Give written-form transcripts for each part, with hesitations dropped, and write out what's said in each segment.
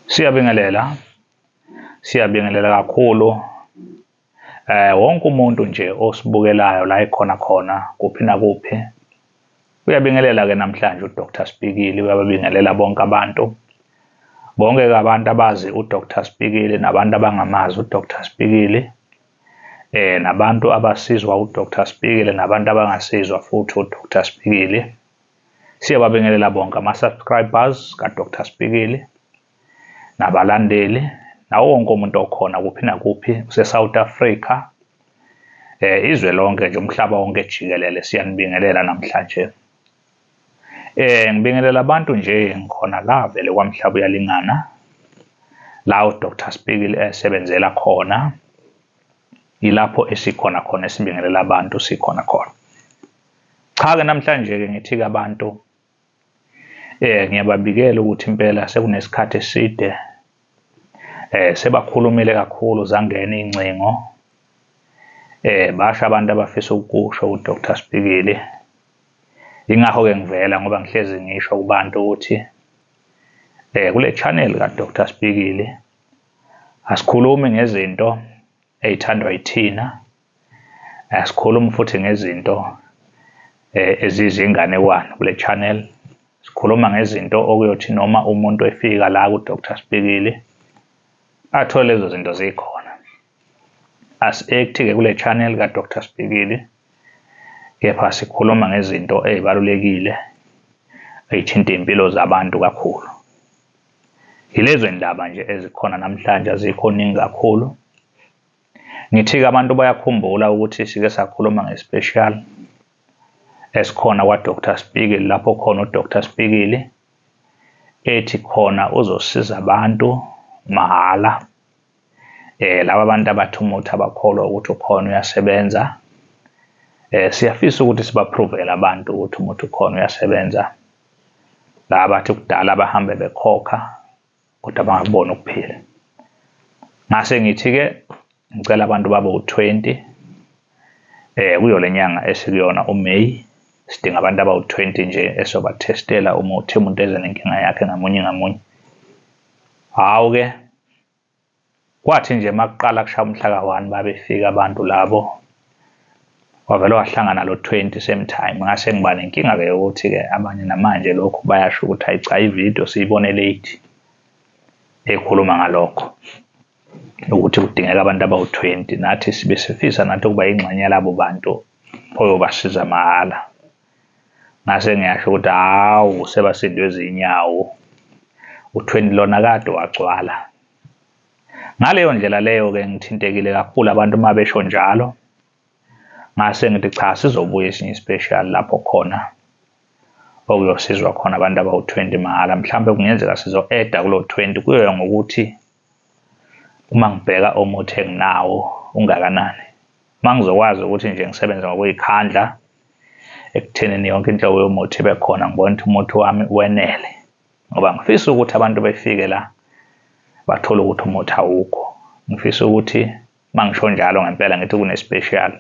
Siyabingelela, siyabingelela kakhulu wonke umuntu nje osibukelayo la ekhona khona kuphi nakuphi. Uyabingelela-ke namhlanje uDr Spikili, uyababingelela bonke abantu. Bonke-ke abantu abazi uDr Spikili nabantu abangamazi uDr Spikili, nabantu abasizwa uDr Spikili nabantu abangasizwa futhi uDr Spikili. Siyababingelela bonke ama-subscribers kaDr Spikili nabalandeli nawo wonke umuntu okhona kuphi nakuphi use-South Africa, izwe lonke nje, umhlaba wonke jikelele, siyanibingelela namhlanje. Ngibingelela abantu nje ngikhona la vele kwaMhlaba uyalingana, la uDr Spikili esebenzela khona, yilapho esikhona khona esibingelela abantu sikhona khona. Cha-ke namhlanje-ke ngithi-ke abantu ngiyababikela ukuthi impela sekunesikhathi eside, sebakhulumile kakhulu, zangena iy'ngcingo, basho abantu abafisa ukusho uDr Spikili. Yingakho-ke ngivela ngoba ngihlezi ngisho kubantu ukuthi kule channel kaDr Spikili asikhulumi ngezinto ey'thandwa yithina, asikhulumi futhi ngezinto ezizinganekwane kule channel. Sikhuluma ngezinto okuyothi noma umuntu efika la kuDr Spikili athole lezo zinto zikhona. Asi-act-ke kule channel kaDr Spikili, kepha sikhuluma ngezinto ey'balulekile ey'thinta iy'mpilo zabantu kakhulu. Yilezo y'ndaba nje ezikhona namhlanje, azikho ningi kakhulu. Ngithi-ke abantu bayakhumbula ukuthi sike sakhuluma nge-special esikhona kwaDr Spikili, lapho khona uDr Spikili ethi khona uzosiza abantu mahhala. Laba bantu abathi umuthi abakholwa ukuthi ukhona uyasebenza. Siyafisa ukuthi siba-prove-ele abantu ukuthi umuthi ukhona uyasebenza. Laba abathi kudala bahambe bekhokha kodwa bangakuboni ukuphila. Ngase ngithi-ke ngicela abantu babe u-20 kuyo le nyanga esikuyona uMay, sidinga abantu abawu-20 nje esobathestela umuthi, umuntu eze nenkinga yakhe ngamunye ngamunye. Hhawu-ke, kwathi nje makuqala kushaya umhla ka-1 babefika abantu labo, wavele wahlangana lo 20 same time. Ngase ngiba nenkinga-ke yokuthi-ke abanye namanje lokhu bayasho ukuthi hayi cha, ividiyo siyibone late ekhuluma ngalokho ukuthi kudingeka abantu abawu-20, nathi sibe sifisa nathi ukuba yingxenye yalabo bantu oyobasiza mahhala. Ngase ngiyasho ukuthi hawu, sebasindwe izinyawo, u-20 lona kade wagcwala. Ngaleyo ndlela leyo-ke ngithintekile kakhulu abantu uma besho njalo. Ngase ngithi cha, sizobuya esinye i-special lapho khona okuyosizwa khona abantu abawu-20 mahhala. Mhlawumbe kungenzeka sizo-add-a kulo 20, kuyoya ngokuthi uma ngibheka umuthi enginawo ungakanani. Uma ngizokwazi ukuthi nje ngisebenze ngokuy'khandla ekuthenini yonke inhlobo yomuthi ibe khona, ngibone ukuthi umuthi wami wenele, ngoba ngifisa ukuthi abantu befike la bathole ukuthi umuthi awukho. Ngifisa ukuthi uma ngisho njalo ngempela ngithi kune-special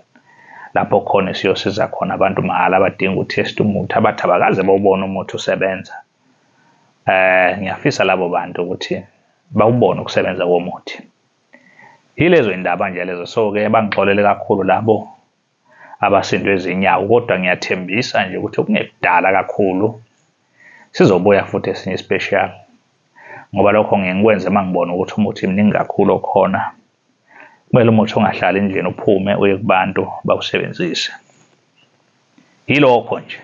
lapho khona siyosiza khona abantu mahhala abadinga uku-test umuthi, abathi abakaze bawubone umuthi usebenza. Ngiyafisa labo bantu ukuthi bawubone ukusebenza komuthi. Yilezo y'ndaba nje lezo. So-ke bangixolele kakhulu labo abasindwe izinyawo, kodwa ngiyathembisa nje ukuthi okungekudala kakhulu sizobuya futhi esinye i-special, ngoba lokho ngiye ngikwenze uma ngibona ukuthi umuthi mningi kakhulu okhona. Kumele umuthi ungahlali endlini, uphume uye kubantu bawusebenzise. Yilokho nje.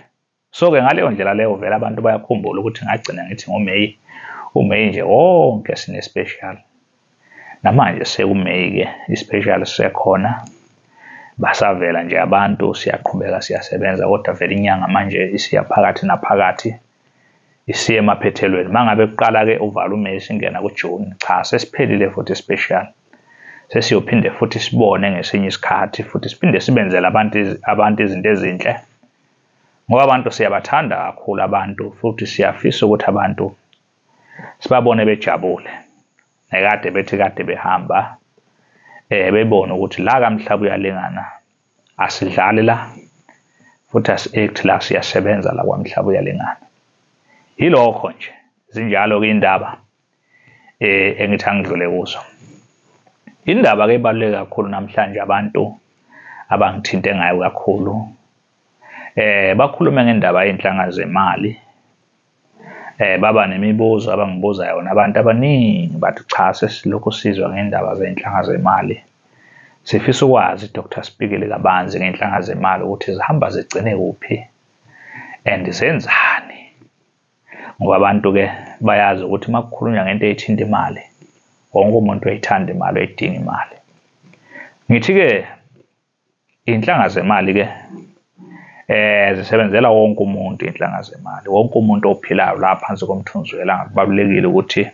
So-ke ngaleyo ndlela leyo vele abantu bayakhumbula ukuthi ngagcina ngithi ngoMay, uMay nje wonke sine-special. Namanje sekuMay-ke i-special sisekhona, basavela nje abantu, siyaqhubeka siyasebenza, kodwa vele inyanga manje isiya phakathi naphakathi, isiya emaphethelweni. Uma ngabe kuqala-ke uvala uMay singena kuJune, cha sesiphelile futhi i-special. Sesiyophinde futhi sibone ngesinye isikhathi, futhi siphinde sibenzele abantu izinto ezinhle, ngoba abantu siyabathanda kakhulu abantu, futhi siyafisa ukuthi abantu sibabone bejabule. Nekade bethi kade behamba bebone ukuthi la kaMhlaba uyalingana asidlali la, futhi asi-act la, siyasebenza la kwaMhlaba uyalingana. Yilokho nje, zinjalo-ke indaba. Engithi angidlule kuzo. Indaba ke ibaluleke kakhulu namhlanje, abantu abangithinte ngayo kakhulu bakhulume ngendaba yey'nhlanga zemali. Baba nemibuzo abangibuza yona abantu abaningi, bathi cha, sesilokhu sizwa ngendaba zey'nhlanga zemali, sifisa ukwazi Dr Spikili kabanzi ngey'nhlanga zemali ukuthi zihamba zigcine kuphi and zenzani, ngoba abantu-ke bayazi ukuthi uma kukhulunywa ngento ethinta imali, wonke umuntu uyayithanda imali, uyayidinga imali. Ngithi-ke iy'nhlanga zemali-ke zisebenzela wonke umuntu. Iy'nhlanga zemali, wonke umuntu ophilayo la phansi komthunzi welanga kubalulekile ukuthi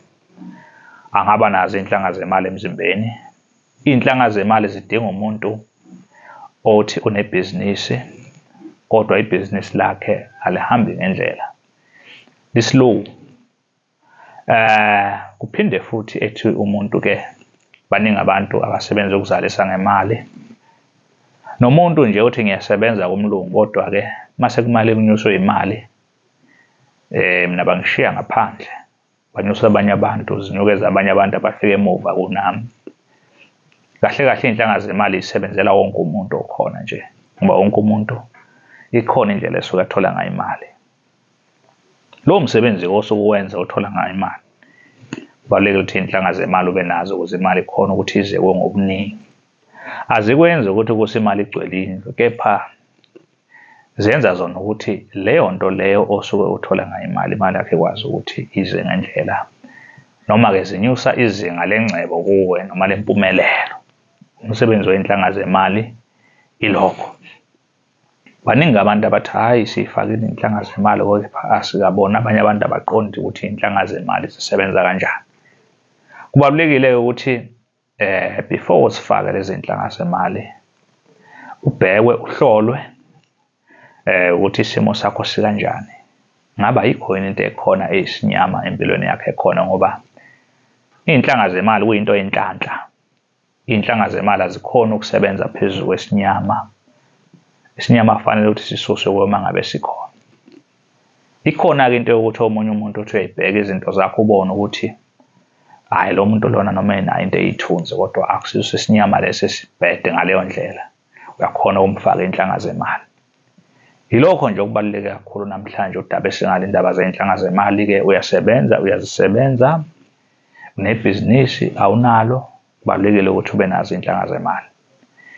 angaba nazo iy'nhlanga zemali emzimbeni. Iy'nhlanga zemali zidinga umuntu othi unebhizinisi kodwa ibhizinisi lakhe alihambi ngendlela, li-slow. Kuphinde futhi ethi umuntu ke, baningi abantu abasebenza ukuzalisa ngemali, nomuntu nje uthi ngiyasebenza kumlungu kodwa ke mase kumele kunyuswe imali mina bangishiya ngaphandle, banyusa abanye abantu, zinyukeza abanye abantu abafike emuva kunami. Kahle kahle iy'nhlanga zemali zisebenzela wonke umuntu okhona nje, ngoba wonke umuntu ikhona indlela esuke athola ngayo imali. Lowo msebenzi osuke uwenza uthola ngayo imali, kubalulekile ukuthi iy'nhlanga zemali ube nazo ukuze imali ikhone ukuthi ize kuwe ngobuningi. Azikwenzi ukuthi kuse imali igcwele indlu, kepha zenza zona ukuthi leyo nto leyo osuke uthola ngayo imali, imali yakho ikwazi ukuthi ize ngendlela, noma-ke zinyusa izinga lengcebo kuwe noma lempumelelo. Umsebenzi wey'nhlanga zemali ilokho. Baningi abantu abathi hhayi, siyifakile iy'nhlanga zemali kodwa asikaboni, abanye abantu abaqondi ukuthi iy'nhlanga zemali zisebenza kanjani. Kubalulekile-ke ukuthi before uzifake lezi zinhlanga zemali ubhekwe, uhlolwe ukuthi isimo sakho sikanjani, ngabe ayikho yini into ekhona eyisinyama empilweni yakho ekhona, ngoba iy'nhlanga zemali kuyinto yenhlanhla. Iy'nhlanga zemali azikhoni ukusebenza phezu kwesinyama. Isinyama kufanele ukuthi sisuswe uma ngabe sikhona. Ikhona-ke into yokuthi omunye umuntu uthi uyayibheka izinto zakho ubone ukuthi hhayi, lo muntu lona noma enayo into eyithunzi kodwa akusiso isinyama lesi esibhede ngaleyo ndlela, uyakhona ukumfaka iy'nhlanga zemali. Yilokho nje okubaluleke kakhulu namhlanje udaba esingale indaba zey'nhlanga zemali-ke. Uyasebenza, uyazisebenza, unebhizinisi awunalo, kubalulekile ukuthi ube nazo iy'nhlanga zemali.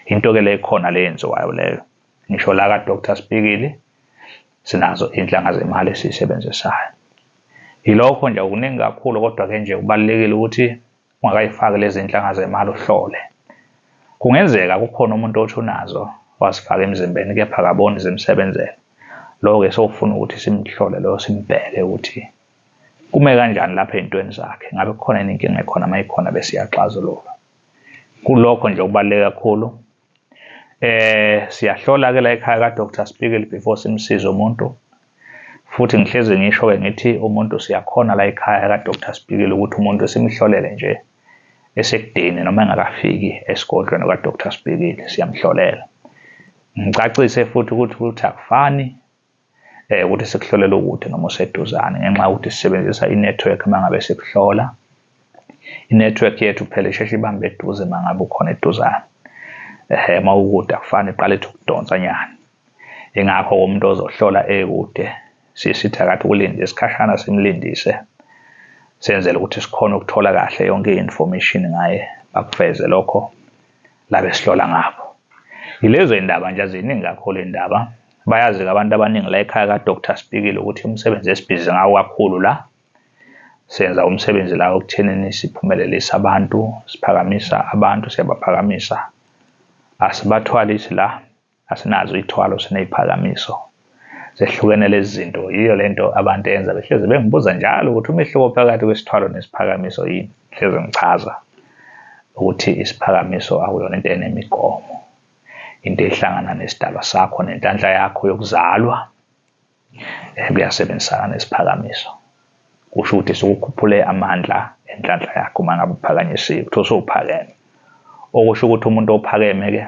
Into-ke le ekhona le yenziwayo leyo, ngisho la ka-Dr Spikili sinazo iy'nhlanga zemali esiyisebenzisayo. Yilokho nje, okuningi kakhulu, kodwa-ke nje kubalulekile ukuthi ungakayifaki lezi zinhlanga zemali uhlole. Kungenzeka kukhona umuntu othi unazo wazifaka emzimbeni kepha akaboni zimsebenzela. Lokho-ke sokufuna ukuthi simhlole loyo, simbheke ukuthi kume kanjani lapha ey'ntweni zakhe, ngabe kukhona yini inkinga ekhona, uma ikhona bese iyaxazululwa. Kulokho nje okubaluleke kakhulu. Siyahlola-ke la ekhaya ka-Dr Spikili before simsize umuntu. Futhi ngihlezi ngisho-ke ngithi umuntu siyakhona la ekhaya ka-Dr Spikili ukuthi umuntu simhlolele nje esekudeni noma engakafiki esigodlweni ka-Dr Spikili, siyamhlolela. Ngicacise futhi ukuthi akufani ukuthi sikuhlolele ukude noma useduzane, ngenxa yokuthi sisebenzisa i-network uma ngabe sikuhlola. I-network yethu phela isheshe ibambe eduze uma ngabe ukhona eduzane. Uma ukude akufani, iqale ithi ukudonsa nyana. Ingakho umuntu ozohlola ekude siye sithi akathi ukulinde isikhashana, simlindise senzele ukuthi sikhone ukuthola kahle yonke i-information ngaye, bakuveze lokho la besihlola ngabo. Yilezo iy'ndaba nje, aziningi kakhulu iy'ndaba. Bayazi-ke abantu abaningi la ekhaya ka-Dr Spikili ukuthi umsebenzi esibhizi ngawo kakhulu la, senza umsebenzi la ekuthenini siphumelelise abantu, siphakamisa abantu, siyabaphakamisa. Asibathwalisi la, asinazo iy'thwalo, siney'phakamiso. Zehlukene lezi zinto. Yiyo lento abantu eyenza behlezi bengibuza njalo ukuthi umehluko phakathi kwesithwalo nesiphakamiso yini. Hlezi ngichaza ukuthi isiphakamiso akuyona into enemigomo, into ehlangana nesidalwa sakho nenhlanhla yakho yokuzalwa, kuyasebenzisana nesiphakamiso. Kusho ukuthi sukukhuphule amandla enhlanhla yakho uma ngabe uphakanyisiwe, kuthiwa usewuphakeme. Okusho ukuthi umuntu ophakeme-ke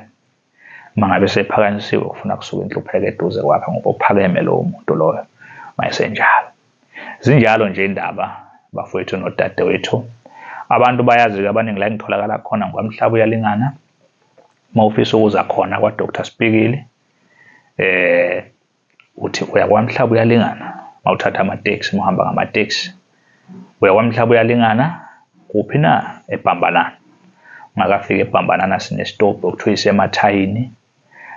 uma ngabe sephakanyisiwe ufuna kusuka inhlupheko eduze kwakhe, ngoba uphakeme lowo muntu loyo mayesenjalo. Zinjalo nje indaba bafowethu nodadewethu. Abantu bayazi-ke abaningi la engitholakala khona ngikwaMhlaba uyalingana. Uma ufisa ukuza khona kwa-Dr Spikili, uthi uya kwaMhlaba uyalingana, mawuthatha amateksi, muhamba ngamateksi uya kwaMhlaba uyalingana kuphi na? eBhambanana. Ungakafiki eBhambanana sinesitobhi okuthiwa isemathayini,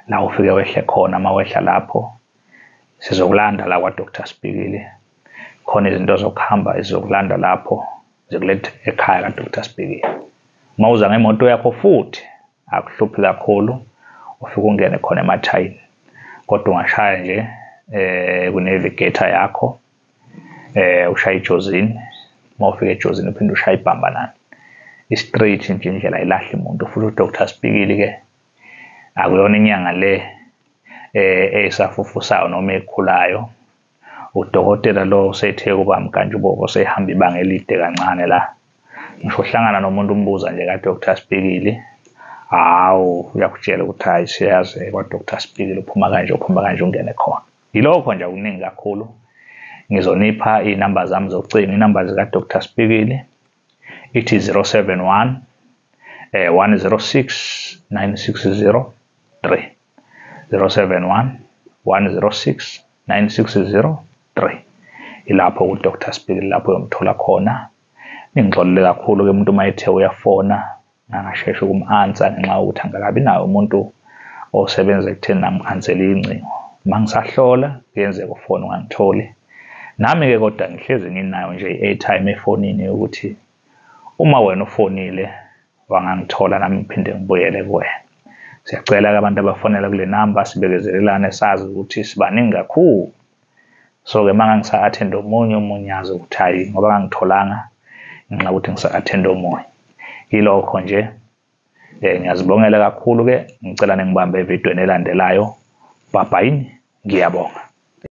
la ufike wehle khona. Uma wehla lapho sizokulanda la kwa-Dr Spikili, khona izinto zokuhamba ezizokulanda lapho zikulethe ekhaya ka-Dr Spikili. Uma uza ngemoto yakho futhi akuhluphi kakhulu, ufike ungene khona emathayini, kodwa ungashaya nje ku-navigator yakho, ushaya iJozini. Uma ufika eJozini uphinde ushaye iBhambanana, i-straight nje indlela ayilahli umuntu. Futhi uDr Spikili-ke akuyona inyanga le eyisafufusayo noma ekhulayo. Udokotela lo usethe kuba mkantshubovu, osehamba ibanga elide kancane la. Ngisho uhlangana nomuntu umbuza nje ka-Dr Spikili, hawu uyakutshela ukuthi hayi siyazi kwa-Dr Spikili uphuma kanje, uphuma kanje, ungene khona. Yilokho nje, akuningi kakhulu. Ngizonipha iy'namba zami zocingo, iy'namba zika-Dr Spikili ithi 071 106 9603, 071 106 9603. Ilapho ku-Dr Spikili lapho uyomthola khona. Ningixolele kakhulu-ke umuntu uma ethe uyafona ngangasheshe ukum-answer ngenxa yokuthi angikabi naye umuntu osebenza ekutheni am-answele iy'ngcingo. Uma ngisahlola kuyenzeka ufone ungangitholi. Nami-ke kodwa ngihlezi nginayo nje i-airtime efonini yokuthi uma wena ufonile wangangithola nami ngiphinde ngibuyele kuwena. Siyacela-ke abantu abafonela kule namba sibekezelelane, sazi ukuthi sibaningi kakhulu. So-ke uma ngangisa-attend omunye, omunye azi ukuthi hhayi ngoba ngangitholanga ngenxa yokuthi ngisa-attend omunye. Yilokho nje, ngiyazibongela kakhulu-ke, ngicela ningibambe evidweni elandelayo. Bye bye, ngiyabonga.